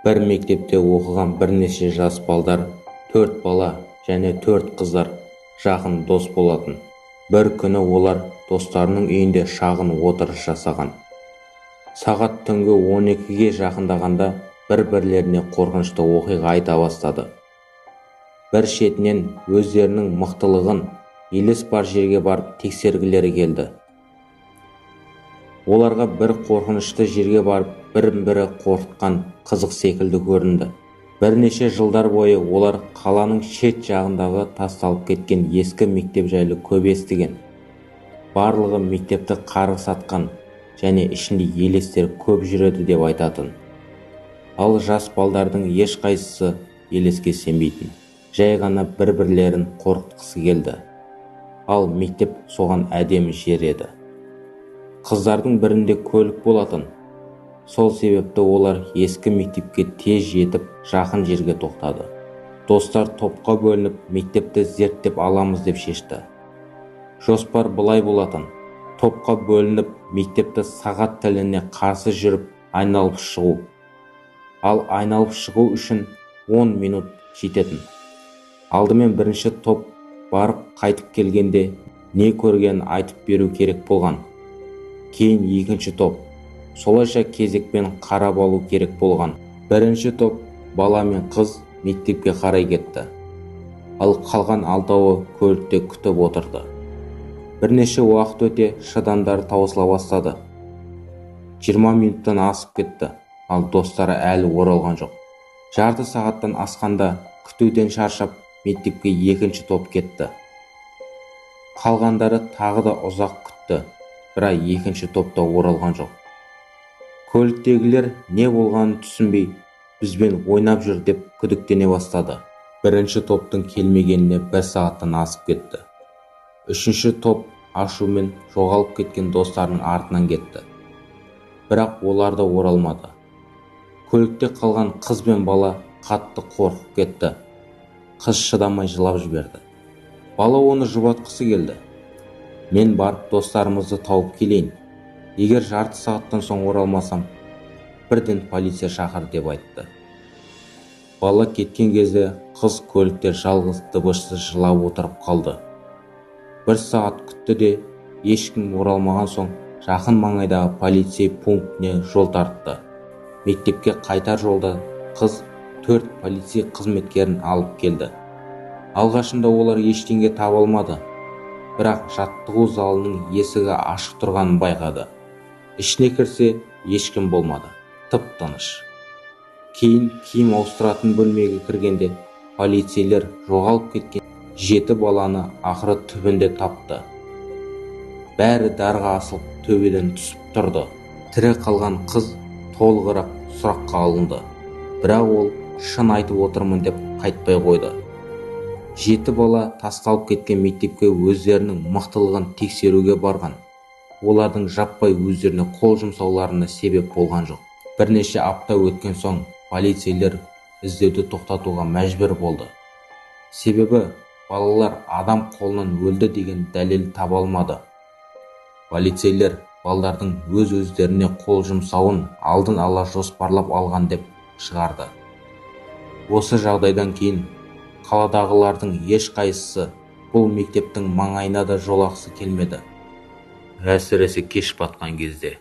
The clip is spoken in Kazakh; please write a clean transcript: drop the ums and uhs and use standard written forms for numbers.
Бір мектепте оқыған бірнеше жас балдар, төрт бала және төрт қыздар жақын дос болатын. Бір күні олар достарының үйінде шағын отырыс жасаған. Сағат түнгі 12-ге жақындағанда бір-бірлеріне қорқынышты оқиға айта бастады. Бір шетінен өздерінің мықтылығын елес бар жерге барып тексергілері келді. Оларға бір қорқынышты жерге барып бірін-бірі қорқытқан қызық секілді көрінді. Бірнеше жылдар бойы олар қаланың шет жағындағы тасталып кеткен ескі мектеп жайлы көп естіген. Барлығы мектепті қарғыс атқан және ішінде елестер көп жүреді деп айтатын. Ал жас балдардың ешқайсысы елеске сенбейтін. Жай ғана бір-бірлерін қорқытқысы келді. Ал мектеп соған әдемі жер еді. Қыздардың бірінде көлік болатын. Сол себепті олар ескі мектепке тез жетіп, жақын жерге тоқтады. Достар топқа бөлініп, мектепті зерттеп аламыз деп шешті. Жоспар былай болатын. Топқа бөлініп, мектепті сағат тіліне қарсы жүріп айналып шығу. Ал айналып шығу үшін 10 минут жететін. Алдымен бірінші топ барып қайтып келгенде не көргенін айтып беру керек болған. Кейін екінші топ. Солайша кезекпен қарап алу керек болған. Бірінші топ бала мен қыз мектепке қарай кетті. Ал қалған алтауы көлікте күтіп отырды. Бірнеше уақыт өте шыдамдары таусыла бастады. 20 минуттан асып кетті, ал достары әлі оралған жоқ. Жарты сағаттан асқанда күтуден шаршап мектепке екінші топ кетті. Қалғандары тағы да ұзақ күтті, бірақ екінші топ та оралған жоқ. Көліктегілер не болғанын түсінбей, бізбен ойнап жүр деп күдіктене бастады. Бірінші топтың келмегеніне бір сағаттан асып кетті. Үшінші топ ашумен жоғалып кеткен достарының артынан кетті. Бірақ олар да оралмады. Көлікте қалған қыз бен бала қатты қорқып кетті. Қыз шыдамай жылап жіберді. Бала оны жұбатқысы келді. Мен барып достарымызды тауып келейін. Егер жарты сағаттан соң оралмасам, бірден полиция шақыр деп айтты. Бала кеткен кезде қыз көлікте жалғыз дыбыссыз жылап отырып қалды. Бір сағат күтті де, ешкім оралмаған соң жақын маңайдағы полицей пунктіне жол тартты. Мектепке қайтар жолда қыз 4 полицей қызметкерін алып келді. Алғашында олар ештеңе таба алмады. Бірақ жаттығу залының есігі ашық тұрғанын байқады. Ішіне кірсе, ешкім болмады. Тып-тыныш. Кейін киім ауыстыратын бөлмеге кіргенде полицейлер жоғалып кеткен 7 баланы ақыры түбінде тапты. Бәрі дарға асылып төбеден түсіп тұрды. Тірі қалған қыз толығырақ сұраққа алынды. Бірақ ол шын айтып отырмын деп қайтпай қойды. 7 бала тасталып кеткен мектепке өздерінің мықтылығын тексеруге барған. Олардың жаппай өздеріне қол жұмсауларына себеп болған жоқ. Бірнеше апта өткен соң полицейлер іздеуді тоқтатуға мәжбүр болды. Себебі балалар адам қолынан өлді деген дәлел таба алмады. Полицейлер балдардың өз-өздеріне қол жұмсауын алдын ала жоспарлап алған деп шығарды. Осы жағдайдан кейін қаладағылардың ешқайсысы бұл мектептің маңайына да жолақысы келмеді. Әсіресе кеш батқан кезде.